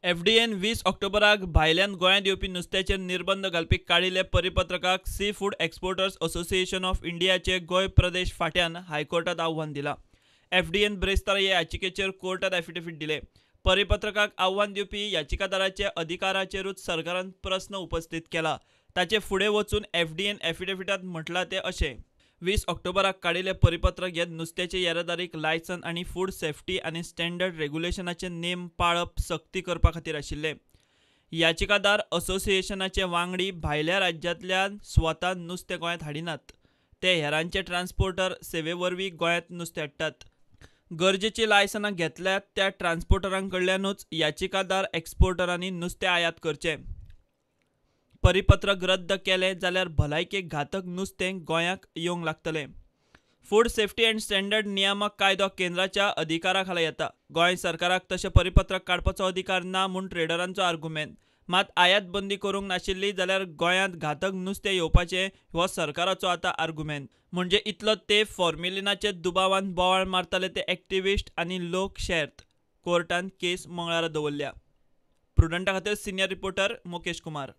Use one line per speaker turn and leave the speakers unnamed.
FDN 20 ऑक्टोबराक भायल्यान गोंयांत येवपी नुस्त्याचेर निर्बंध घालपी काडिल्ल्या परिपत्रकाक sea food exporters association of इंडियाचे गोंय प्रदेश फांट्यान हायकोर्टात आव्हान दिलां. एफडीएन ब्रेस्तारा हे याचिकेचेर कोर्टात एफिडेवीट दिले. परिपत्रकाक आव्हान दिवपी याचिकादाराचे अधिकाराचेरूच सरकारान प्रस्न उपस्थित केला. ताचे फुडें वचून एफडीएन एफिडेविटांत म्हटलां तें अशें: 20 ऑक्टोबराक काडिल्लें परिपत्रक हें नुस्त्याचे येरादारीक लायसन आनी फूड सेफ्टी आनी स्टँडर्ड रेग्युलेशनाचे नेम पाळप सक्ती करपा खातीर आशिल्लें. याचिकादार असोसिएशनाचे वांगडी भायल्या राज्यांतल्यान स्वता नुस्तें गोंयांत हाडिनात, ते हेरांचे ट्रान्सपोर्टर सेवे वरवीं गोंयांत नुस्तें हाडटात. गरजेचीं लायसनां घेतल्यात त्या ट्रान्सपोर्टरां कडल्यानूच याचिकादार एक्सपोर्टरांनी नुस्तें आयात करचें. परिपत्रक रद्द केलें जाल्यार भलायकेक घातक नुस्तें गोंयाक येवंक लागतलें. फूड सेफ्टी अँड स्टँडर्ड नियामक कायदो केंद्राच्या अधिकारा खाला येता. गोंय सरकाराक तशें परिपत्रक काडपाचो अधिकार ना म्हूण ट्रेडरांचो आर्गुमेंत. मात आयात बंदी करूंक नाशिल्ली जाल्यार गोंयांत घातक नुस्तें येवपाचें हो सरकाराचो आतां आर्गुमेंत. म्हणजे इतलो तेंप फॉर्मेलिनाचे दुबावान बोवाळ मारताले ते एक्टिविस्ट आनी लोक शेर्त. कोर्टान केस मंगळारा दवरल्या. प्रुडंटा खातीर सिनियर रिपोर्टर मुकेश कुमार.